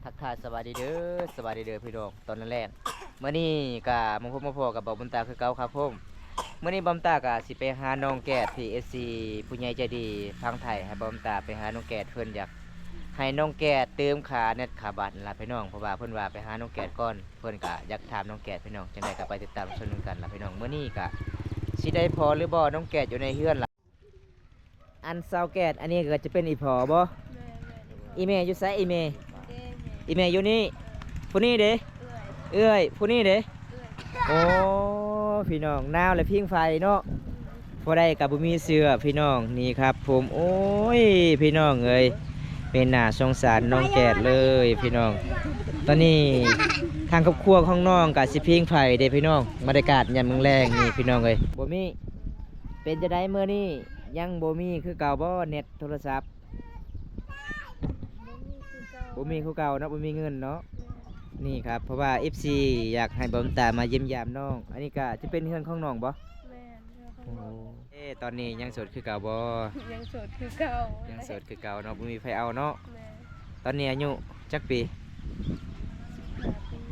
ທັກທາຍສະບາຍດີເດີ ສະບາຍດີເດີພີ່ນ້ອງ ຕອນແລງໆ. ມື້ນີ້ກະມາພົບມາພໍ້ກັບບ່າວບຸນຕາຄືເກົ່າຄັບຜົມ. ມື້ນີ້ບ່າວບຸນຕາກະຊິໄປຫານ້ອງແກດ ທີ່ ເອັຟຊີ ຜູ້ໃຫຍ່ໃຈດີຝັ່ງໄທໃຫ້ບ່າວບຸນຕາໄປຫານ້ອງແກດ ເພິ່ນຢາກໃຫ້ນ້ອງແກດເຕີມຄ່າເນັດຄ່າບັດນັ້ນລະພີ່ນ້ອງ ເພາະວ່າເພິ່ນວ່າໄປຫານ້ອງແກດກ່ອນ ເພິ່ນກະຢາກຖາມນ້ອງແກດພີ່ນ້ອງ. ຈັ່ງໃດກະໄປຕິດຕາມຊົມນຳກັນລະພີ່ນ້ອງ. ມື້ນີ້ກະຊິໄດ້ພໍ້ຫຼືບໍ່ ນ້ອງແກດຢູ່ໃນເຮືອນລະ. ອັນສາວແກດ ອັນນີ້ກໍຈະເປັນອີ່ພໍ່ບໍ່? ແມ່ນໆ ອີ່ພໍ່ ອີ່ແມ່ຢູ່ໃສ? ອີ່ແມ່ ເດ້ ແມ່ ອີ່ແມ່ຢູ່ນີ້. ເອີ ຜູ້ນີ້ເດ້? ເອື້ອຍ ເອື້ອຍ. ຜູ້ນີ້ເດ້? ເອື້ອຍ. ໂອ້ ພີ່ນ້ອງ ໜາວແລ້ວພິງໄຟເນາະ. ອືມ ຜູ້ໃດກໍບໍ່ມີເສື້ອພີ່ນ້ອງ. ນີ້ຄັບຜົມ ໂອ້ຍ ພີ່ນ້ອງເອີຍ ເປັນໜ້າສົງສານນ້ອງແກດເລີຍພີ່ນ້ອງ. ຕອນນີ້ທາງຄອບຄົວຂອງນ້ອງກໍຊິພິງໄຟເດ້ພີ່ນ້ອງ ບັນຍາກາດຍາມແລງໆນີ້ພີ່ນ້ອງເອີຍ. ບໍ່ມີ ເປັນຈັ່ງໃດມື້ນີ້ ຍັງບໍ່ມີຄືເກົ່າບໍ່ ເນັດໂທລະສັບ? ບໍ່ມີຄືເກົ່າ ບໍ່ມີຄືເກົ່າເນາະ ບໍ່ມີເງິນເນາະ. ແມ່ນ ນີ້ຄັບ ເພາະວ່າ ເອັຟຊີ ຢາກໃຫ້ບ່າວບຸນຕາມາຢ້ຽມຢາມນ້ອງ. ອັນນີ້ກະຈະເປັນເຮືອນຂອງນ້ອງບໍ່? ແມ່ນ ເຮືອນຂອງນ້ອງ. ໂອ້ ເອີ ຕອນນີ້ຍັງໂສດຄືເກົ່າບໍ່? ຍັງໂສດຄືເກົ່າ ຍັງໂສດຄືເກົ່າເນາະ ບໍ່ມີໃຜເອົາເນາະ. ແມ່ນ ຕອນນີ້ອາຍຸຈັກປີ?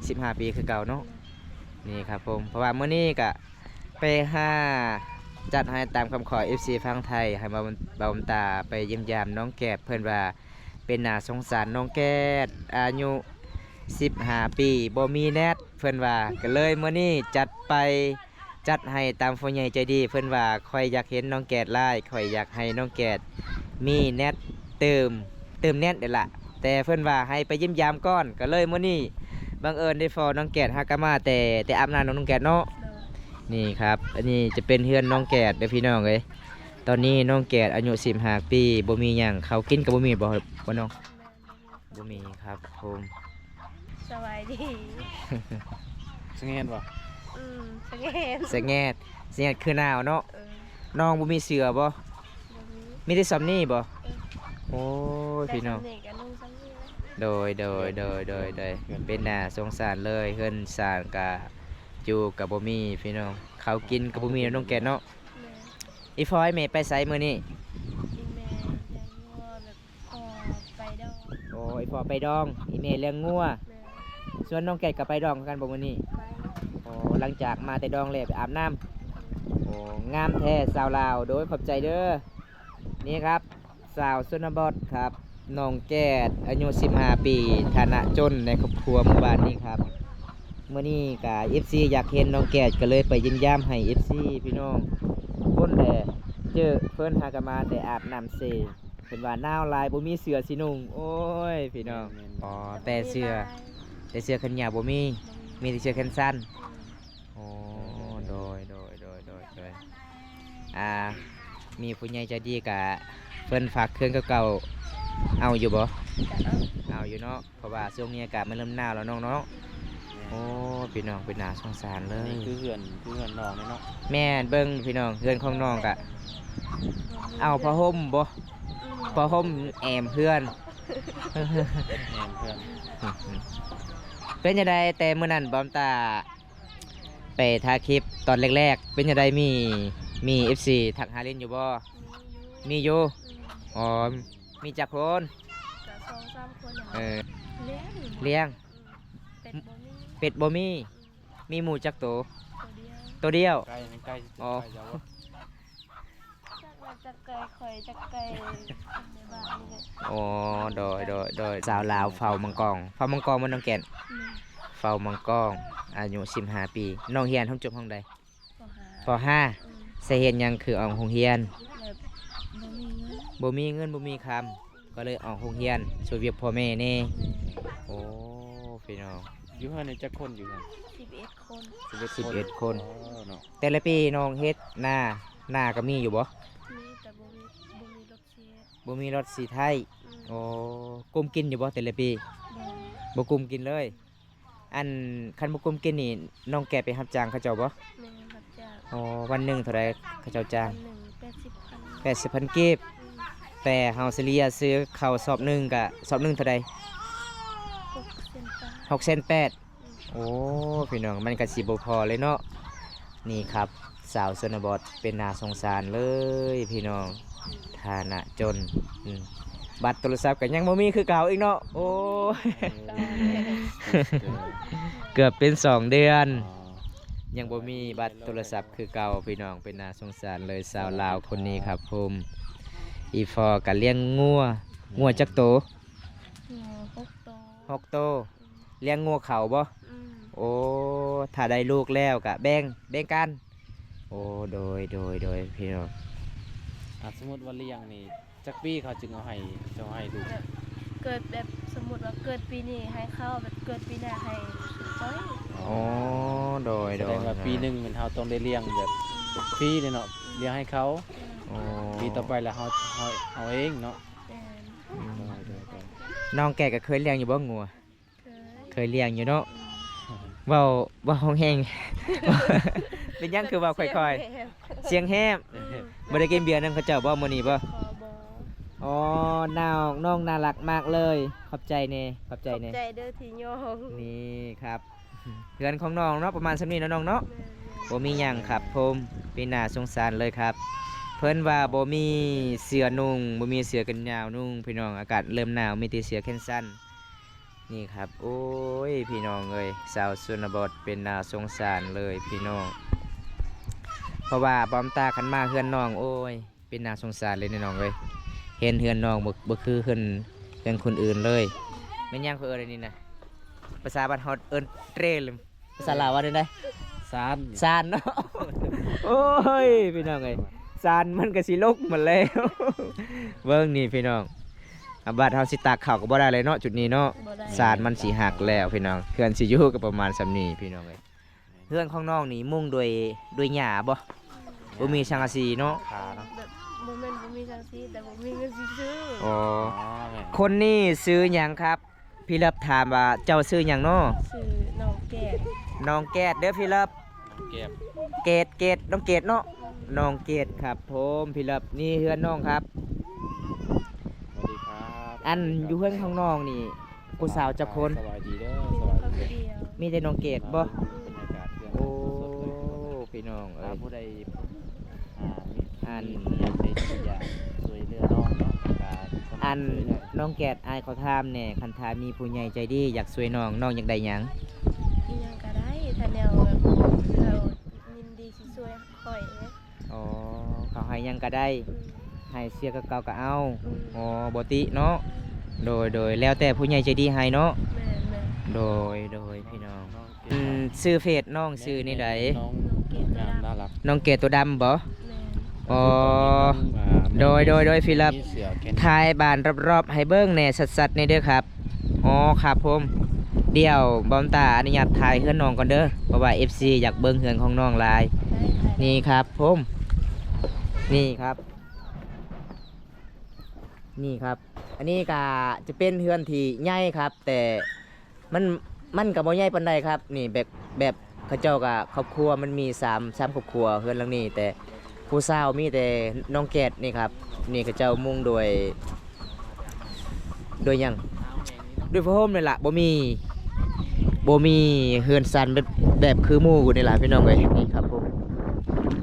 ສິບຫ້າປີ ສິບຫ້າປີຄືເກົ່າເນາະ. ແມ່ນ ນີ້ຄັບຜົມ ເພາະວ່າມື້ນີ້ກະ ໄປຫາຈັດໃຫ້ຕາມຄຳຂໍ ເອັຟຊີ ຝັ່ງໄທ ໃຫ້ບ່າວ ບ່າວບຸນຕາໄປຢ້ຽມຢາມນ້ອງແກດ ເພິ່ນວ່າເປັນໜ້າສົງສານນ້ອງແກດ ອາຍຸສິບຫ້າປີ ບໍ່ມີແນັດ ເພິ່ນວ່າ. ກໍເລີຍມື້ນີ້ຈັດໄປ ຈັດໃຫ້ຕາມຜູ້ໃຫຍ່ໃຈດີ ເພິ່ນວ່າຂ້ອຍຢາກເຫັນນ້ອງແກດຫຼາຍ ຂ້ອຍຢາກໃຫ້ນ້ອງແກດມີແນັດ ເຕີມ ເຕີມແນັດນີ້ລະ ແຕ່ເພິ່ນວ່າໃຫ້ໄປຢ້ຽມຢາມກ່ອນ ກໍເລີຍມື້ນີ້ບັງເອີນໄດ້ພໍ້ນ້ອງແກດ ຫາກະມາແຕ່ ແຕ່ອາບນ້ຳນ້ອງແກດເນາະ. ໂດຍ ນີ້ຄັບ ອັນນີ້ຈະເປັນເຮືອນນ້ອງແກດເດີພີ່ນ້ອງເອີຍ. ຕອນນີ້ນ້ອງແກດອາຍຸສິບຫ້າປີ ບໍ່ມີຫຍັງ ເຂົ້າກິນກໍບໍ່ມີບໍ່ ບໍ່ນ້ອງ? ແມ່ນ ບໍ່ມີ ບໍ່ມີຄັບຜົມ. ສະບາຍດີ. ສະແງດບໍ່? ອືມ ສະແງດ ສະແງດ ສະແງດຄືໜາວເນາະ. ເອີ ນ້ອງບໍ່ມີເສື້ອບໍ່? ບໍ່ມີ ມີແຕ່ສ່ຳນີ້ບໍ່? ເອີ ໂອ້ຍ ແຕ່ສ່ຳນີ້ ພີ່ນ້ອງ ກໍນຸ່ງສ່ຳນີ້ແຫຼະ. ໂດຍ ໂດຍ ໂດຍ ໂດຍ ໂດຍ ເປັນໜ້າສົງສານເລີຍ ເຮືອນຊານກະຢູ່ກະບໍ່ມີພີ່ນ້ອງ ເຂົ້າກິນກະບໍ່ມີເນາະ ນ້ອງແກດເນາະ. ແມ່ນ ອີ່ພໍ່ ອີ່ແມ່ໄປໃສມື້ນີ້? ອີ່ແມ່ລ້ຽງງົວແບບ ພໍ່ໄປດອງ. ໂອ້ ອີ່ພໍ່ໄປດອງ ອີ່ແມ່ລ້ຽງງົວ. ແມ່ນ ສ່ວນນ້ອງແກດກໍໄປດອງຄືກັນບໍ່ມື້ນີ້? ໄປ. ໂອ້ ຫຼັງຈາກມາແຕ່ດອງແລ້ວໄປອາບນ້ຳ. ໂອ້ ງາມແທ້ສາວລາວ ໂດຍ ຂອບໃຈເດີ. ນີ້ຄັບ ສາວຊົນນະບົດຄັບ ນ້ອງແກດ ອາຍຸສິບຫ້າປີ ຖານະຈົນໃນຄອບຄົວໝູ່ບ້ານນີ້ຄັບ. ມື້ນີ້ກະ ເອັຟຊີ ຢາກເຫັນນ້ອງແກດ ກໍເລີຍໄປຢ້ຽມຢາມໃຫ້ ເອັຟຊີ ພີ່ນ້ອງ. ຄົນແຫຼະ ເຈີເພິ່ນຫາກະມາແຕ່ອາບນ້ຳເຊ ເພິ່ນວ່າໜາວຫຼາຍ ບໍ່ມີເສື້ອຊິນຸ່ງ. ໂອ້ຍ ພີ່ນ້ອງ. ແມ່ນໆ ອໍ ແຕ່ເສື້ອ ແຕ່ເສື້ອແຂນຍາວບໍ່ມີ ບໍ່ມີ ມີແຕ່ເສື້ອແຂນສັ້ນ. ອືມ ໂອ້ ໂດຍ ໂດຍ ໂດຍ ໂດຍ ໂດຍ ໂດຍ. ອ່າ ມີຜູ້ໃຫຍ່ໃຈດີກະ ເພິ່ນຝາກເຄື່ອງເກົ່າໆ ເອົາຢູ່ບໍ່? ກະເອົາ ເອົາຢູ່ເນາະ ເພາະວ່າຊ່ວງນີ້ອາກາດມັນເລີ່ມໜາວແລ້ວນ້ອງເນາະ. ແມ່ນ ໂອ້ ພີ່ນ້ອງ ເປັນໜ້າສົງສານເລີຍ. ນີ້ຄືເຮືອນ ຄືເຮືອນນ້ອງເນາະ. ແມ່ນ ເບິ່ງພີ່ນ້ອງ ເຮືອນຂອງນ້ອງກະ ເອົາຜ້າຫົ່ມບໍ່? ອືມ ຜ້າຫົ່ມແອ້ມເຮືອນ ແອ້ມເຮືອນ. ເປັນຈັ່ງໃດແຕ່ມື້ນັ້ນ ບ່າວຕາ ໄປຖ່າຍຄລິບຕອນແລກໆ ເປັນຈັ່ງໃດ? ມີ ມີເອັຟຊີທັກຫາຫຼິ້ນຢູ່ບໍ່? ມີຢູ່ ມີຢູ່. ອືມ ອໍ ມີຈັກຄົນ? ກະສອງສາມຄົນ. ເອີ ລ້ຽງ ລ້ຽງ. ອືມ ເປັດບໍ່ມີ ເປັດບໍ່ມີ. ອືມ ມີໝູຈັກໂຕ? ໂຕດຽວ ໂຕດຽວ. ໄກ່ ໄກ່ ອໍ ໄກ່ເຈົ້າບໍ່? ຈັກວ່າຈັກໄກ່ ຂ້ອຍຈັກໄກ່ໃນບ້ານນີ້ແຫຼະ. ອໍ ໂດຍ ໂດຍ ໂດຍ. ສາວລາວເຝົ້າມັງກອງ ເຝົ້າມັງກອງບໍ່ນ້ອງແກນ? ແມ່ນ ເຝົ້າມັງກອງ ອາຍຸສິບຫ້າປີ. ນ້ອງຮຽນຫ້ອງຈົບຫ້ອງໃດ? ປໍຫ້າ ປໍຫ້າ. ອືມ ສາເຫດຫຍັງຄືອອກໂຮງຮຽນ? ແບບບໍ່ມີເງິນ ບໍ່ມີເງິນ ບໍ່ມີຄຳ ກໍເລີຍອອກໂຮງຮຽນຊ່ວຍວຽກພໍ່ແມ່ແດ່. ແມ່ນ ໂອ້ ພີ່ນ້ອງ ຢູ່ເຮືອນນີ້ຈັກຄົນ? ຢູ່ເຮືອນສິບເອັດຄົນ. ສິບເອັດ ສິບເອັດຄົນ. ອໍ ເນາະ ແຕ່ລະປີນ້ອງເຮັດນາ ນາກໍມີຢູ່ບໍ່? ມີ ແຕ່ບໍ່ມີ ບໍ່ມີລົດ ບໍ່ມີລົດສີໄຖ. ອືມ ໂອ້ ກຸມກິນຢູ່ບໍ່ແຕ່ລະປີ? ບໍ່ ບໍ່ກຸມກິນເລີຍ. ອັນ ຄັນບໍ່ກຸມກິນນີ້ ນ້ອງແກໄປຮັບຈ້າງເຂົາເຈົ້າບໍ່? ແມ່ນ ຮັບຈ້າງ. ອໍ ວັນໜຶ່ງເທົ່າໃດເຂົາເຈົ້າຈ້າງ? ວັນໜຶ່ງແປດສິບພັນ ແປດສິບພັນກີບ. ອືມ ແຕ່ເຮົາສະເລ່ຍຊື້ເຂົ້າສອບໜຶ່ງກະ ສອບໜຶ່ງເທົ່າໃດ? ຫົກແສນແປດ ຫົກແສນແປດ. ໂອ້ ພີ່ນ້ອງ ມັນກະຊິບໍ່ພໍເລີຍເນາະ. ນີ້ຄັບ ສາວຊົນນະບົດ ເປັນໜ້າສົງສານເລີຍພີ່ນ້ອງ ຖານະຈົນ. ອືມ ບັດໂທລະສັບກໍຍັງບໍ່ມີຄືເກົ່າອີກເນາະ. ໂອ້ຍ ເກືອບເປັນສອງເດືອນ ຍັງບໍ່ມີບັດໂທລະສັບຄືເກົ່າພີ່ນ້ອງ. ເປັນໜ້າສົງສານເລີຍ ຊາວລາວຄົນນີ້ຄັບຜົມ. ອີ່ພໍ່ກໍລ້ຽງງົວ ງົວຈັກໂຕ? ງົວຫົກໂຕ. ຫົກໂຕ. ອືມ ລ້ຽງງົວເຂົາບໍ່? ອືມ ໂອ້ ຖ້າໄດ້ລູກແລ້ວກະແບ່ງ ແບ່ງກັນ. ໂອ້ ໂດຍ ໂດຍ ໂດຍ ພີ່ນ້ອງ. ອ່າ ສົມມຸດວ່າລ້ຽງນີ້ ຈັກປີເຂົາຈຶ່ງເອົາໃຫ້ ເຈົ້າໃຫ້ລູກ? ແບບເກີດ ແບບສົມມຸດວ່າເກີດປີນີ້ໃຫ້ເຂົາ ແບບເກີດປີໜ້າໃຫ້ຂ້ອຍ. ອໍ ໂດຍ ໂດຍ ສະແດງວ່າປີໜຶ່ງແມ່ນເຮົາຕ້ອງໄດ້ລ້ຽງແບບຟຣີເລີຍເນາະ. ອືມ ລ້ຽງໃຫ້ເຂົາ. ອືມ ອໍ ປີຕໍ່ໄປລະເຮົາ ເຮົາເອົາເອງເນາະ. ແມ່ນ. ອືມ ໂດຍ ໂດຍ ໂດຍ. ນ້ອງແກດກໍເຄີຍລ້ຽງຢູ່ບໍ່ງົວ? ເຄີຍ ເຄີຍລ້ຽງຢູ່ເນາະ. ອືມ ເວົ້າ ເວົ້າແຮງ ເປັນຫຍັງຄືເວົ້າຄ່ອຍໆ? ສຽງແຫບ. ສຽງແຫບ. ອືມ ບໍ່ໄດ້ກິນເບຍນຳເຂົາເຈົ້າບໍ່ມື້ນີ້ບໍ່? ຂໍບໍ່. ອໍ ນ້ອງ ນ້ອງໜ້າລັກມາກເລີຍ. ຂອບໃຈແດ່ ຂອບໃຈແດ່. ຂອບໃຈເດີທີ່ຍ້ອງ. ນີ້ຄັບ ເຮືອນຂອງນ້ອງເນາະ ປະມານສ່ຳນີ້ເນາະນ້ອງເນາະ. ແມ່ນໆ ບໍ່ມີຫຍັງຄັບຜົມ. ເປັນໜ້າສົງສານເລີຍຄັບ. ເພິ່ນວ່າບໍ່ມີເສື້ອນຸ່ງ ບໍ່ມີເສື້ອແຂນຍາວນຸ່ງພີ່ນ້ອງ. ອາກາດເລີ່ມໜາວ ມີແຕ່ເສື້ອແຂນສັ້ນ. ນີ້ຄັບ ໂອ້ຍ ພີ່ນ້ອງເອີຍ ຊາວຊົນນະບົດ ເປັນໜ້າສົງສານເລີຍພີ່ນ້ອງ. ເພາະວ່າບອມຕາຄັນມາເຮືອນນ້ອງ ໂອ້ຍ ເປັນໜ້າສົງສານເລີຍນ້ອງເອີຍ. ເຫັນເຮືອນນ້ອງບໍ່ ບໍ່ຄືເຮືອນ ເຮືອນຄົນອື່ນເລີຍ. ແມ່ນຫຍັງເຂົາເອີ້ນອັນນີ້ນະ? ພາສາບ້ານເຮົາເອີ້ນເຕຣ ພາສາລາວວ່າແນວໃດ? ຊານ. ຊານເນາະ. ໂອ້ຍ ພີ່ນ້ອງເອີຍ ຊານມັນກໍຊິລົງໝົດແລ້ວ. ເບິ່ງນີ້ພີ່ນ້ອງ ອາ ບາດເຮົາຊິຕາກເຂົ້າກໍບໍ່ໄດ້ເລີຍເນາະ ຈຸດນີ້ເນາະ. ບໍ່ໄດ້. ຊານມັນຊິຫັກແລ້ວພີ່ນ້ອງ. ເຮືອນຊິຢູ່ກໍປະມານສ່ຳນີ້ພີ່ນ້ອງເອີຍ. ເຮືອນຂອງນ້ອງນີ້ມຸງດ້ວຍ ດ້ວຍຫຍ້າບໍ່? ບໍ່ມີສັງກະສີເນາະ. ແບບ ບໍ່ແມ່ນບໍ່ມີສັງກະສີ ແຕ່ບໍ່ມີເງິນຊິຊື້. ອໍ ອໍ ແມ່ນ. ຄົນນີ້ຊື່ຫຍັງຄັບ? ພີ່ເລິບຖາມວ່າ ເຈົ້າຊື່ຫຍັງເນາະ? ຊື່ນ້ອງແກດ. ນ້ອງແກດເດີພີ່ເລິບ. ແກດ ເກດ ເກດ ນ້ອງເກດເນາະ. ອືມ ນ້ອງເກດຄັບຜົມ. ພີ່ເລິບ ນີ້ເຮືອນນ້ອງຄັບ. ສະຫວັດດີຄັບ. ອັນຢູ່ເຮືອນຂອງນ້ອງນີ້ ຜູ້ສາວຈັກຄົນ? ສະບາຍດີເດີ. ສະບາຍດີ. ມີແຕ່ນ້ອງເກດບໍ່? ບັນຍາກາດເຮືອນ. ໂອ້ ພີ່ນ້ອງເອີຍ ຜູ້ໃດ ອ່າ ອັນ ມີຜູ້ໃຫຍ່ໃຈດີຢາກຊ່ວຍເຫຼືອນ້ອງເນາະ ອັນ ນ້ອງແກດ ອ້າຍຂໍຖາມແດ່ ຄັນຖ້າມີຜູ້ໃຫຍ່ໃຈດີຢາກຊ່ວຍນ້ອງ ນ້ອງຢາກໄດ້ຫຍັງ? ອີຫຍັງກໍໄດ້ ຖ້າແນວແບບເຮົາຍິນດີຊິຊ່ວຍຂ້ອຍເດ້. ອໍ ເຂົາໃຫ້ຫຍັງກໍໄດ້. ອືມ ໃຫ້ເສື້ອເກົ່າໆກໍເອົາ. ອືມ ບໍ່ຕິເນາະ. ໂດຍ ໂດຍ ແລ້ວແຕ່ຜູ້ໃຫຍ່ໃຈດີໃຫ້ເນາະ. ແມ່ນໆ. ໂດຍ ໂດຍ ພີ່ນ້ອງ. ອືມ ຊື່ເຟສນ້ອງຊື່ແນວໃດ? ນ້ອງເກດ ນ້ອງເກດຕົວດຳບໍ່? ແມ່ນ. ອໍ ໂດຍ ໂດຍ ໂດຍ ພີ່ລັບ ຖ່າຍບ້ານຮອບໆໃຫ້ເບິ່ງແດ່ ຊັດໆແດ່ເດີຄັບ. ອໍ ຄັບຜົມ. ດຽວບອມຕາອະນຸຍາດຖ່າຍເຮືອນນ້ອງກ່ອນເດີ ເພາະວ່າເອັຟຊີຢາກເບິ່ງເຮືອນຂອງນ້ອງຫຼາຍ. ໄດ້ ໄດ້. ນີ້ຄັບຜົມ ນີ້ຄັບ ນີ້ຄັບ. ອັນນີ້ກະຈະເປັນເຮືອນທີ່ໃຫຍ່ຄັບ ແຕ່ ມັນ ມັນກໍບໍ່ໃຫຍ່ປານໃດຄັບ. ນີ້ແບບ ແບບເຂົາເຈົ້າກໍຄອບຄົວມັນມີສາມ ສາມຄອບຄົວເຮືອນຫຼັງນີ້ ແຕ່ຜູ້ສາວມີແຕ່ນ້ອງແກດນີ້ຄັບ. ນີ້ເຂົາເຈົ້າມຸງໂດຍ ໂດຍຫຍັງ? ໂດຍຜ້າຫົ່ມນີ້ລະ. ບໍ່ມີ ບໍ່ມີເຮືອນຊານແບບ ແບບຄືໝູ່ນີ້ລະພີ່ນ້ອງເອີຍ. ນີ້ຄັບຜົມ.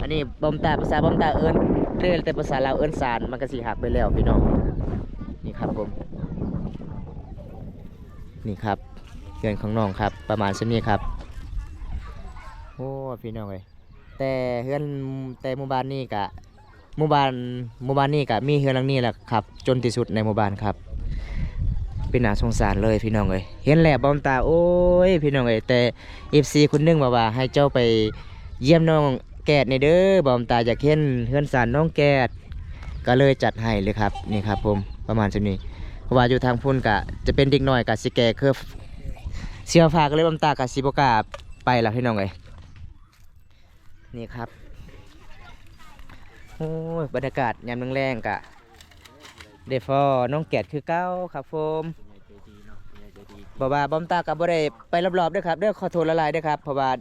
ອັນນີ້ບອມຕາ ພາສາບອມຕາເອີ້ນເຣ ແຕ່ພາສາລາວເອີ້ນຊານ ມັນກໍຊິຫັກໄປແລ້ວພີ່ນ້ອງ. ນີ້ຄັບຜົມ. ນີ້ຄັບ ເຮືອນຂອງນ້ອງຄັບ ປະມານສ່ຳນີ້ຄັບ. ໂອ້ ພີ່ນ້ອງເອີຍ ແຕ່ເຮືອນ ແຕ່ໝູ່ບ້ານນີ້ກະ ໝູ່ບ້ານ ໝູ່ບ້ານນີ້ກະມີເຮືອນຫຼັງນີ້ແຫຼະຄັບ ຈົນທີ່ສຸດໃນໝູ່ບ້ານຄັບ. ເປັນໜ້າສົງສານເລີຍພີ່ນ້ອງເອີຍ. ເຫັນແລ້ວບອມຕາ ໂອ້ຍ ພີ່ນ້ອງເອີຍ ແຕ່ເອັຟຊີຄົນໜຶ່ງມາວ່າໃຫ້ເຈົ້າໄປຢ້ຽມນ້ອງ ແກດແດ່ເດີ ບອມຕາຢາກເຫັນເຮືອນຊານນ້ອງແກດ ກໍເລີຍຈັດໃຫ້ເລີຍຄັບ. ນີ້ຄັບຜົມ ປະມານສ່ຳນີ້ ເພາະວ່າຢູ່ທາງພຸ້ນກະຈະເປັນເດັກນ້ອຍ ກະຊິແກ່ເຄືອ ເສື້ອຜ້າ ກໍເລີຍບອມຕາກະຊິບໍ່ກ້າໄປລະພີ່ນ້ອງເອີຍ. ນີ້ຄັບ ໂອ້ຍ ບັນຍາກາດຍາມແລງໆ ກະ ໄດ້ພໍ້ນ້ອງແກດຄືເກົ່າຄັບຜົມ. ບໍ່ວ່າບອມຕາກໍບໍ່ໄດ້ໄປລອບໆເດີຄັບເດີ ຂໍໂທດຫຼາຍໆເດີຄັບ ເພາະວ່າ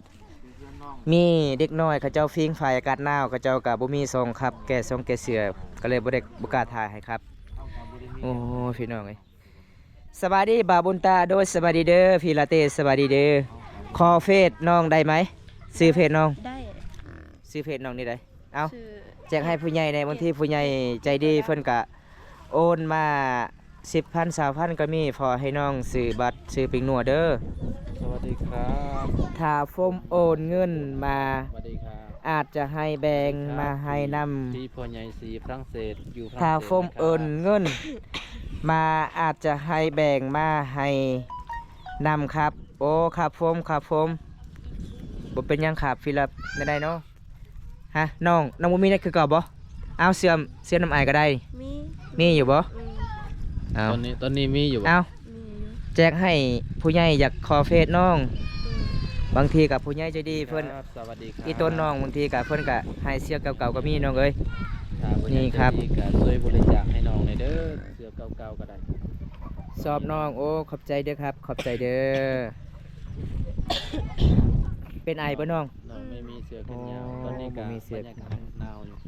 ມີເດັກນ້ອຍເຂົາເຈົ້າຟິງໄຟ ອາກາດໜາວ ເຂົາເຈົ້າກໍບໍ່ມີຊ່ອງຂັບແກ່ຊ່ອງແກ່ເສື້ອ ກໍເລີຍບໍ່ໄດ້ ບໍ່ກ້າຖ່າຍໃຫ້ຄັບ. ໂອ້ຍ ພີ່ນ້ອງເອີຍ ສະບາຍດີບ່າວບຸນຕາ. ໂດຍ ສະບາຍດີເດີພີ່ລາເຕ ສະບາຍດີເດີ. ຂໍເຟສນ້ອງໄດ້ໄໝ? ຊື່ເຟສນ້ອງ? ໄດ້. ຊື່ເຟສນ້ອງນີ້ໃດ? ເອົ້າ ແຈກໃຫ້ຜູ້ໃຫຍ່ແດ່ ບາງທີຜູ້ໃຫຍ່ໃຈດີເພິ່ນກະໂອນມາ ສິບພັນ ຊາວພັນກໍມີ ຂໍໃຫ້ນ້ອງຊື້ບັດຊື້ປີ້ງນົວເດີ. ສະຫວັດດີຄັບ. ຖ້າໂຟມໂອນເງິນມາ ສະຫວັດດີຄັບ. ອາດຈະໃຫ້ແບ່ງມາໃຫ້ນຳ ທີ່ພໍ່ໃຫຍ່ສີຝຣັ່ງເສດ ຢູ່ຝຣັ່ງເສດ ຖ້າໂຟມໂອນເງິນມາ ອາດຈະໃຫ້ແບ່ງມາໃຫ້ນຳຄັບ. ໂອ້ ຄັບໂຟມ ຄັບໂຟມ. ບໍ່ເປັນຫຍັງຄັບ ຟີລັບ ແນວໃດເນາະ? ຮະ ນ້ອງ ນ້ອງບໍ່ມີແນວຄືເກົ່າບໍ່? ເອົາ ເຊື່ອມ ເຊື່ອມນຳອ້າຍກໍໄດ້. ມີ ມີຢູ່ບໍ່? ອືມ ເອົາ ຕອນນີ້ ຕອນນີ້ມີຢູ່ບໍ່? ເອົາ ມີຢູ່ ແຈກໃຫ້ຜູ້ໃຫຍ່ ຢາກຂໍເຟສນ້ອງ. ອືມ ບາງທີກໍຜູ້ໃຫຍ່ໃຈດີເພິ່ນ ສະຫວັດດີຄັບ ອີ່ຕົນນ້ອງ ບາງທີກໍເພິ່ນກໍໃຫ້ເສື້ອເກົ່າໆກໍມີນ້ອງເອີຍ. ນີ້ຄັບ ກໍຊ່ວຍບໍລິຈາກໃຫ້ນ້ອງແດ່ເດີ ເສື້ອເກົ່າໆກໍໄດ້. ຊອບນ້ອງ ໂອ້ ຂອບໃຈເດີຄັບ ຂອບໃຈເດີ. ເປັນໄອບໍ່ນ້ອງ? ນ້ອງໄມ່ມີເສື້ອແຂນຍາວ. ອໍ ຕອນນີ້ກໍ ບໍ່ມີເສື້ອ ບັນຍາກາດໜາວຢູ່.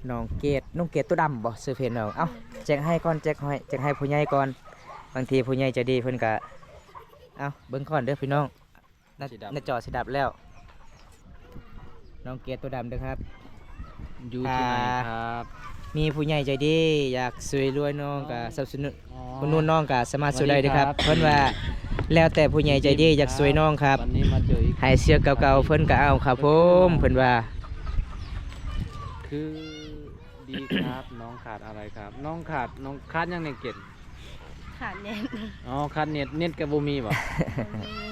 ນ້ອງເກດ ນ້ອງເກດຕົວດຳບໍ່? ຊື່ເຟສນ້ອງ. ເອົ້າ ແຈກໃຫ້ກ່ອນ ແຈກໃຫ້ ແຈກໃຫ້ຜູ້ໃຫຍ່ກ່ອນ. ບາງທີຜູ້ໃຫຍ່ໃຈດີເພິ່ນກະ ເອົ້າ ເບິ່ງກ່ອນເດີພີ່ນ້ອງ. ໜ້າ ໜ້າຈໍຊິດັບແລ້ວ. ນ້ອງເກດຕົວດຳເດີຄັບ. ຢູ່ທີ່ໃດຄັບ? ມີຜູ້ໃຫຍ່ໃຈດີຢາກຊ່ວຍເຫຼືອນ້ອງກະສະໜັບສະໜູນ ອຸດໜູນນ້ອງກະສາມາດຊ່ວຍໄດ້ເດີຄັບ. ເພິ່ນວ່າແລ້ວແຕ່ຜູ້ໃຫຍ່ໃຈດີຢາກຊ່ວຍນ້ອງຄັບ. ໃຫ້ເສື້ອເກົ່າໆເພິ່ນກະເອົາຄັບຜົມ ເພິ່ນວ່າ. ຄືດີຄັບ ນ້ອງຂາດອະໄລຄັບ? ນ້ອງຂາດ ນ້ອງຂາດຫຍັງແດ່ເກດ? ຂາດເນັດ. ອໍ ຂາດເນັດ ເນັດກໍບໍ່ມີບໍ່? ບໍ່ມີ.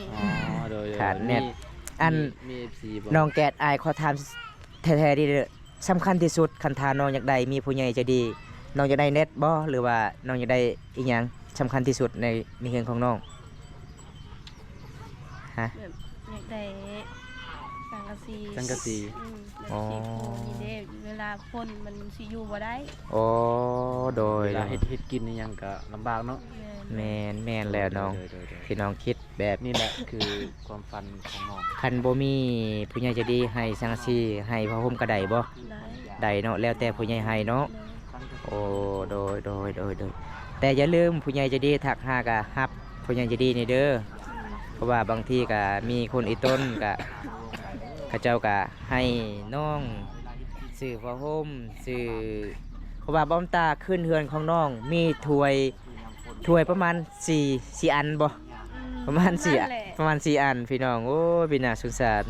ອໍ ໂດຍໆ ຂາດເນັດ. ມີ ອັນ ມີ ມີເອັຟຊີບໍ່? ນ້ອງແກດ ອ້າຍຂໍຖາມແທ້ໆເດີ ສຳຄັນທີ່ສຸດ ຄັນຖ້ານ້ອງຢາກໄດ້ ມີຜູ້ໃຫຍ່ໃຈດີ ນ້ອງຢາກໄດ້ເນັດບໍ່ ຫຼືວ່ານ້ອງຢາກໄດ້ອີ່ຫຍັງສຳຄັນທີ່ສຸດໃນ ໃນເຮືອນຂອງນ້ອງ? ຮະ? ແບບຢາກໄດ້ສັງກະສີ. ສັງກະສີ. ອືມ ແບບ ອໍ ຊິປູນີ້ເດ້ ເວລາຝົນມັນຊິຢູ່ບໍ່ໄດ້. ອໍ ໂດຍ ເວລາເຮັດ ເຮັດກິນອີ່ຫຍັງກໍລຳບາກເນາະ. ແມ່ນ ແມ່ນ ແມ່ນແລ້ວນ້ອງ. ໂດຍໆໆໆ ທີ່ນ້ອງຄິດແບບນີ້ແຫຼະ ຄືຄວາມຝັນຂອງນ້ອງ. ຄັນບໍ່ມີຜູ້ໃຫຍ່ໃຈດີໃຫ້ສັງກະສີ ໃຫ້ຜ້າຫົ່ມກໍໄດ້ບໍ່? ໄດ້ ໄດ້ເນາະ ແລ້ວແຕ່ຜູ້ໃຫຍ່ໃຫ້ເນາະ. ໂດຍ ໂອ້ ໂດຍໆໆໆ ແຕ່ຢ່າລືມຜູ້ໃຫຍ່ໃຈດີທັກຫາກະຮັບຜູ້ໃຫຍ່ໃຈດີນີ້ເດີ. ອືມ ເພາະວ່າບາງທີກະມີຄົນອີ່ຕົນກະ ເຂົາເຈົ້າກະໃຫ້ນ້ອງຊື້ຜ້າຫົ່ມ ຊື້ ເພາະວ່າບ່າວບຸນຕາຂຶ້ນເຮືອນຂອງນ້ອງມີຖ້ວຍ ຖ້ວຍປະມານສີ່ ສີ່ອັນບໍ່? ອືມ ປະມານສີ່ ປະມານສີ່ອັນພີ່ນ້ອງ. ໂອ້ຍ ເປັນໜ້າສົງສານ.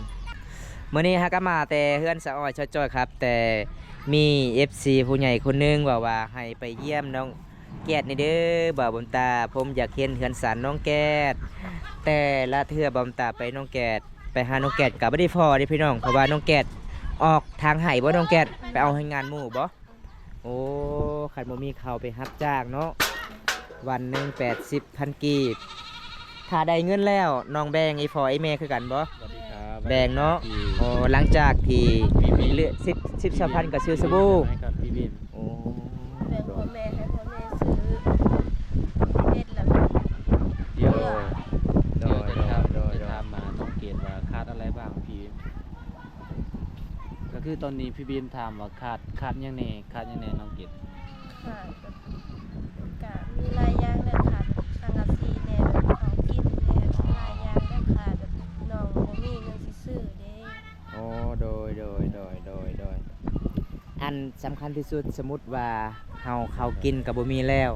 ມື້ນີ້ຫາກະມາແຕ່ເຮືອນສາວອ້ອຍສາວຈ້ອຍຄັບ ແຕ່ມີເອັຟຊີຜູ້ໃຫຍ່ຄົນໜຶ່ງເວົ້າວ່າໃຫ້ໄປຢ້ຽມນ້ອງແກດແດ່ເດີ ບ່າວບຸນຕາ ຜົມຢາກເຫັນເຮືອນຊານນ້ອງແກດ. ແຕ່ລະເທື່ອບ່າວບຸນຕາໄປ ນ້ອງແກດ ໄປຫານ້ອງແກດກະບໍ່ໄດ້ພໍ້ເດ້ພີ່ນ້ອງ ເພາະວ່ານ້ອງແກດອອກທາງໄຮ່ບໍ່? ນ້ອງແກດໄປເອົາແຮງງານໝູ່ບໍ່? ໂອ້ ຄັນບໍ່ມີເຂົ້າໄປຮັບຈ້າງເນາະ ວັນໜຶ່ງແປດສິບພັນກີບ. ຖ້າໄດ້ເງິນແລ້ວ ນ້ອງແບ່ງອີ່ພໍ່ອີ່ແມ່ຄືກັນບໍ່? ສະຫວັດດີຄັບ. ແບ່ງເນາະ. ອືມ ໂອ້ ຫຼັງຈາກທີ່ເຫຼືອສິບ ສິບສອງພັນກໍຊື້ສະບູ. ໂອ້ ແບ່ງພໍ່ແມ່ ໃຫ້ພໍ່ແມ່ຊື້ເຮັດແລ້ວ. ດຽວ ດຽວຈະຖາມ ຈະຖາມມານ້ອງເກດວ່າຂາດອະໄລບ້າງພີ່? ກໍຄືຕອນນີ້ພີ່ບີມຖາມວ່າຂາດ ຂາດຫຍັງແດ່ ຂາດຫຍັງແດ່ນ້ອງເກດ? ຂາດແບບ ກະມີຫຼາຍຢ່າງແຫຼະ ຂາດສັງກະສີແດ່ ແບບຂອງກິນແດ່ ຫຼາຍຢ່າງແຫຼະ ຂາດແບບນ້ອງບໍ່ມີເງິນຊິຊື້ເດ້. ອໍ ໂດຍໆໆໆ ອັນສຳຄັນທີ່ສຸດ ສົມມຸດວ່າເຮົາເຂົ້າກິນກໍບໍ່ມີແລ້ວ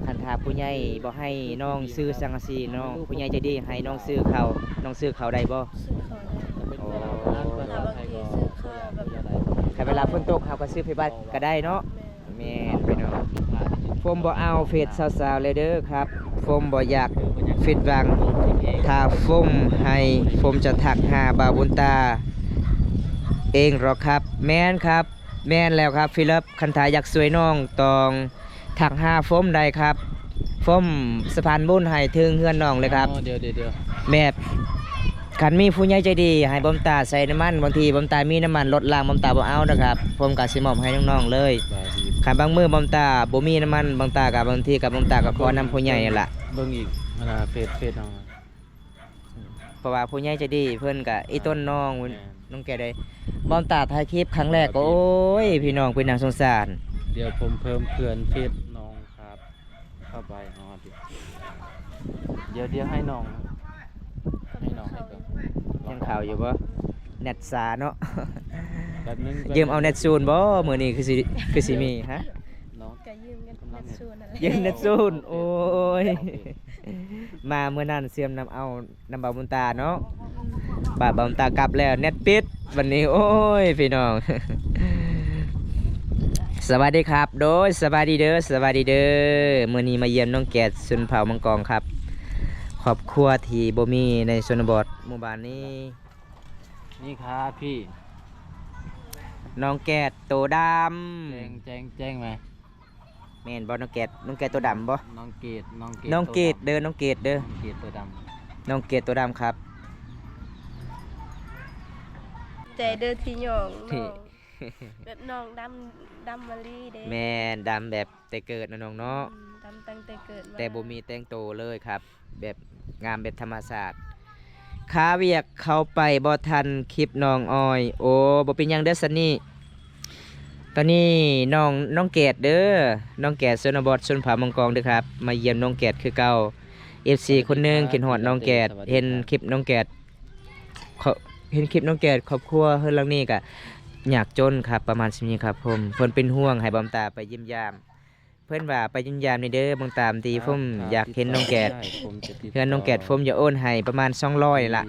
ຄັນຖ້າຜູ້ໃຫຍ່ບໍ່ໃຫ້ນ້ອງຊື້ສັງກະສີເນາະ ຜູ້ໃຫຍ່ໃຈດີໃຫ້ນ້ອງຊື້ເຂົ້າ ນ້ອງຊື້ເຂົ້າໄດ້ບໍ່? ຊື້ເຂົ້າໄດ້. ອໍ ຖ້າບາງທີຊື້ເຂົ້າແບບ ຄັນເວລາຝົນຕົກເຮົາກໍຊື້ໄຟບາດກໍໄດ້ເນາະ. ແມ່ນ ແມ່ນພີ່ນ້ອງ. ໂຟມບໍ່ເອົາເຟສສາວໆເລີຍເດີຄັບ ໂຟມບໍ່ຢາກຜິດຫວັງ. ຖ້າໂຟມໃຫ້ ໂຟມຈະທັກຫາບ່າວບຸນຕາເອງດອກຄັບ. ແມ່ນຄັບ ແມ່ນແລ້ວຄັບ ຟີລິບ. ຄັນຖ້າຢາກຊ່ວຍນ້ອງຕ້ອງທັກຫາໂຟມໄດ້ຄັບ ໂຟມສະພານບຸນໃຫ້ເຖິງເຮືອນນ້ອງເລີຍຄັບ. ອໍ ດຽວໆໆ ແບບ ຄັນມີຜູ້ໃຫຍ່ໃຈດີໃຫ້ບ່າວບຸນຕາໃສ່ນ້ຳມັນ ບາງທີບ່າວບຸນຕາມີນ້ຳມັນລົດລາງ ບ່າວບຸນຕາບໍ່ເອົາເດີຄັບ ໂຟມກໍຊິມອບໃຫ້ນ້ອງໆເລີຍ. ຄັນບາງມື້ບ່າວບຸນຕາບໍ່ມີນ້ຳມັນ ບ່າວບຸນຕາກໍ ບາງທີກໍບ່າວບຸນຕາກໍຂໍນຳຜູ້ໃຫຍ່ຫັ້ນລະ. ເບິ່ງອີກ ອັນນ່າ ເຟສ ເຟສນ້ອງ ເພາະວ່າຜູ້ໃຫຍ່ໃຈດີເພິ່ນກະອີ່ຕົນນ້ອງ ແມ່ນ ນ້ອງແກໄດ້ ບ່າວຕາຖ່າຍຄລິບຄັ້ງແລກກໍ ໂອ້ຍ ພີ່ນ້ອງ ເປັນໜ້າສົງສານ. ດຽວຜົມເພີ່ມເພື່ອນເຟສນ້ອງຄັບເຂົ້າໄປ. ດຽວ ດຽວໃຫ້ນ້ອງ ໃຫ້ນ້ອງໃຫ້ກ່ອນ. ຍັງເຂົ້າຢູ່ບໍ່? ແນັດຊ້າເນາະ. ແປັບໜຶ່ງ ຢືມເອົາແນັດສູນບໍ່? ມື້ນີ້ຄືຊິ ຄືຊິມີ ຮະ? ນ້ອງ ກະ ຢືມເງິນເນັດສູນນັ້ນແຫຼະ ຢືມເນັດສູນ ໂອ້ຍ ມາມື້ນັ້ນເຊື່ອມນຳເອົານຳບ່າວບຸນຕາເນາະ ບາດບ່າວບຸນຕາກັບແລ້ວເນັດປິດ ບັດນີ້ ໂອ້ຍ ພີ່ນ້ອງ ສະບາຍດີຄັບ ໂດຍ ສະບາຍດີເດີ ສະບາຍດີເດີ ມື້ນີ້ມາຢ້ຽມນ້ອງແກດຊົນເຜົ່າມັງກອງຄັບ ຄອບຄົວທີ່ບໍ່ມີໃນຊົນນະບົດໝູ່ບ້ານນີ້ ນີ້ຄັບພີ່ ນ້ອງແກດໂຕດຳ ແຈ້ງ ແຈ້ງ ແຈ້ງໄໝ? ແມ່ນບໍ່ນ້ອງແກດ? ນ້ອງແກດໂຕດຳບໍ່? ນ້ອງເກດ ນ້ອງເກດ ນ້ອງເກດເດີ ໂຕດຳ ນ້ອງເກດເດີ ນ້ອງເກດໂຕດຳ ນ້ອງເກດໂຕດຳຄັບ ໃຈເດີທີ່ຍ້ອງນ້ອງ ແບບນ້ອງດຳ ດຳມະລີເດ້ ແມ່ນ ດຳແບບແຕ່ເກີດເນາະນ້ອງເນາະ ອືມ ດຳຕັ້ງແຕ່ເກີດມາ ແຕ່ບໍ່ມີແຕ່ງໂຕເລີຍຄັບ ແບບງາມແບບທຳມະຊາດ ຄາວຽກເຂົ້າໄປບໍ່ທັນຄລິບນ້ອງອ້ອຍ ໂອ້ ບໍ່ເປັນຫຍັງເດີຊັນນີ້ ຕອນນີ້ນ້ອງ ນ້ອງແກດເດີ ນ້ອງແກດຊົນນະບົດຊົນເຜົ່າມັງກອງເດີຄັບ ມາຢ້ຽມນ້ອງແກດຄືເກົ່າ ເອັຟຊີຄົນໜຶ່ງຄິດຮອດນ້ອງແກດ ເຫັນຄລິບນ້ອງແກດ ເຫັນຄລິບນ້ອງແກດ ຄອບຄົວເຮືອນຫຼັງນີ້ກະຍາກຈົນຄັບ ປະມານສ່ຳນີ້ຄັບຜົມ ເພິ່ນເປັນຫ່ວງໃຫ້ບ່າວຕາໄປຢ້ຽມຢາມ ເພິ່ນວ່າໄປຢ້ຽມຢາມແດ່ເດີ ເບິ່ງຕາມທີ່ຜົມຢາກເຫັນນ້ອງແກດ ເຮືອນນ້ອງແກດຜົມຈະໂອນໃຫ້ປະມານສອງຮ້ອຍລະ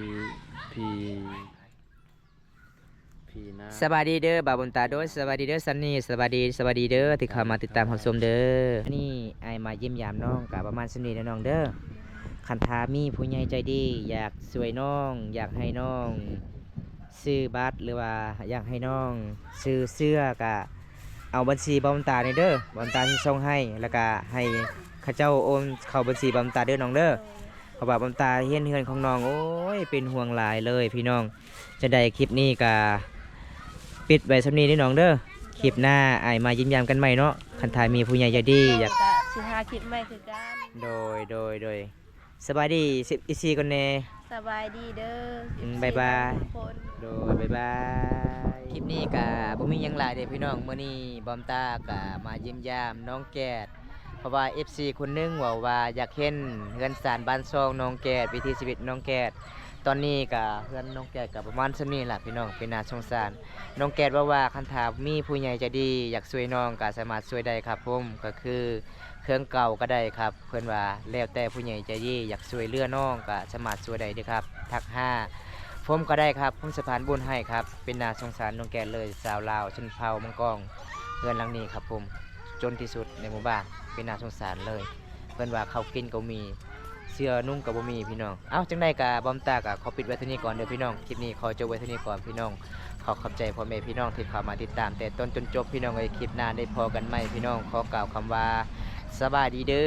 ສະບາຍດີເດີບ່າວບຸນຕາ ໂດຍ ສະບາຍດີເດີຊັນນີ້ ສະບາຍດີ ສະບາຍດີເດີທີ່ເຂົ້າມາຕິດຕາມຮັບຊົມເດີ ນີ້ອ້າຍມາຢ້ຽມຢາມນ້ອງກະປະມານສ່ຳນີ້ເດີນ້ອງເດີ ຄັນຖ້າມີຜູ້ໃຫຍ່ໃຈດີຢາກຊ່ວຍນ້ອງ ຢາກໃຫ້ນ້ອງ ຊື້ບັດ ຫຼືວ່າຢາກໃຫ້ນ້ອງຊື້ເສື້ອກະເອົາບັນຊີບ່າວບຸນຕານີ້ເດີ ບ່າວບຸນຕາຊິສົ່ງໃຫ້ ແລ້ວກະໃຫ້ເຂົາເຈົ້າໂອນເຂົ້າບັນຊີບ່າວບຸນຕາເດີນ້ອງເດີ ເພາະວ່າບ່າວບຸນຕາເຫັນເຮືອນຂອງນ້ອງ ໂອ້ຍ ເປັນຫ່ວງຫຼາຍເລີຍພີ່ນ້ອງ ຈັ່ງໃດຄລິບນີ້ກະປິດໄວ້ສ່ຳນີ້ເດີນ້ອງເດີ ຄລິບໜ້າອ້າຍມາຢ້ຽມຢາມກັນໃໝ່ເນາະ ຄັນຖ້າມີຜູ້ໃຫຍ່ໃຈດີຢາກ ກະຊິຫາຄລິບໃໝ່ຄືກັນ ໂດຍ ໂດຍ ໂດຍ ສະບາຍດີ ເອັຟຊີ ກ່ອນແດ່ ສະບາຍດີເດີ ອືມ ເອັຟຊີ ບາຍບາຍ ທຸກຄົນ ໂດຍ ບາຍບາຍ ຄລິບນີ້ກະບໍ່ມີຫຍັງຫຼາຍເດ້ພີ່ນ້ອງ ມື້ນີ້ບ່າວຕາກະມາຢ້ຽມຢາມນ້ອງແກດ ເພາະວ່າ ເອັຟຊີ ຄົນໜຶ່ງເວົ້າວ່າຢາກເຫັນເຮືອນຊານບ້ານຊ່ອງນ້ອງແກດ ວິຖີຊີວິດນ້ອງແກດ ຕອນນີ້ກະເຮືອນນ້ອງແກດກະປະມານສ່ຳນີ້ລະພີ່ນ້ອງ ເປັນໜ້າສົງສານ ນ້ອງແກດເວົ້າວ່າຄັນຖ້າມີຜູ້ໃຫຍ່ໃຈດີຢາກຊ່ວຍນ້ອງກະສາມາດຊ່ວຍໄດ້ຄັບຜົມ ກະຄືເຄື່ອງເກົ່າກະໄດ້ຄັບ ເພິ່ນວ່າແລ້ວແຕ່ຜູ້ໃຫຍ່ໃຈດີຢາກຊ່ວຍເຫຼືອນ້ອງກະສາມາດຊ່ວຍໄດ້ເດີຄັບ ທັກຫາຜົມກະໄດ້ຄັບ ຜົມສະພານບຸນໃຫ້ຄັບ ເປັນໜ້າສົງສານນ້ອງແກດເລີຍ ຊາວລາວຊົນເຜົ່າມັງກອງ ເຮືອນຫຼັງນີ້ຄັບຜົມ ຈົນທີ່ສຸດໃນໝູ່ບ້ານ ເປັນໜ້າສົງສານເລີຍ ເພິ່ນວ່າເຂົ້າກິນກະບໍ່ມີ ເສື້ອນຸ່ງກະບໍ່ມີພີ່ນ້ອງ ເອົ້າ ຈັ່ງໃດກະບ່າວຕາກະຂໍປິດໄວ້ເທົ່ານີ້ກ່ອນເດີພີ່ນ້ອງ ຄລິບນີ້ຂໍຈົບໄວ້ເທົ່ານີ້ກ່ອນພີ່ນ້ອງ ຂໍຂອບໃຈພໍ່ແມ່ພີ່ນ້ອງທີ່ເຂົ້າມາຕິດຕາມແຕ່ຕົ້ນຈົນຈົບພີ່ນ້ອງເອີຍ ຄລິບໜ້າໄດ້ພໍ້ກັນໃໝ່ພີ່ນ້ອງ ຂໍກ່າວຄຳວ່າ ສະບາຍດີເດີ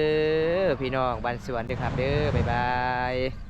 ພີ່ນ້ອງ ບ້ານສວນເດີຄັບເດີ ບາຍບາຍ.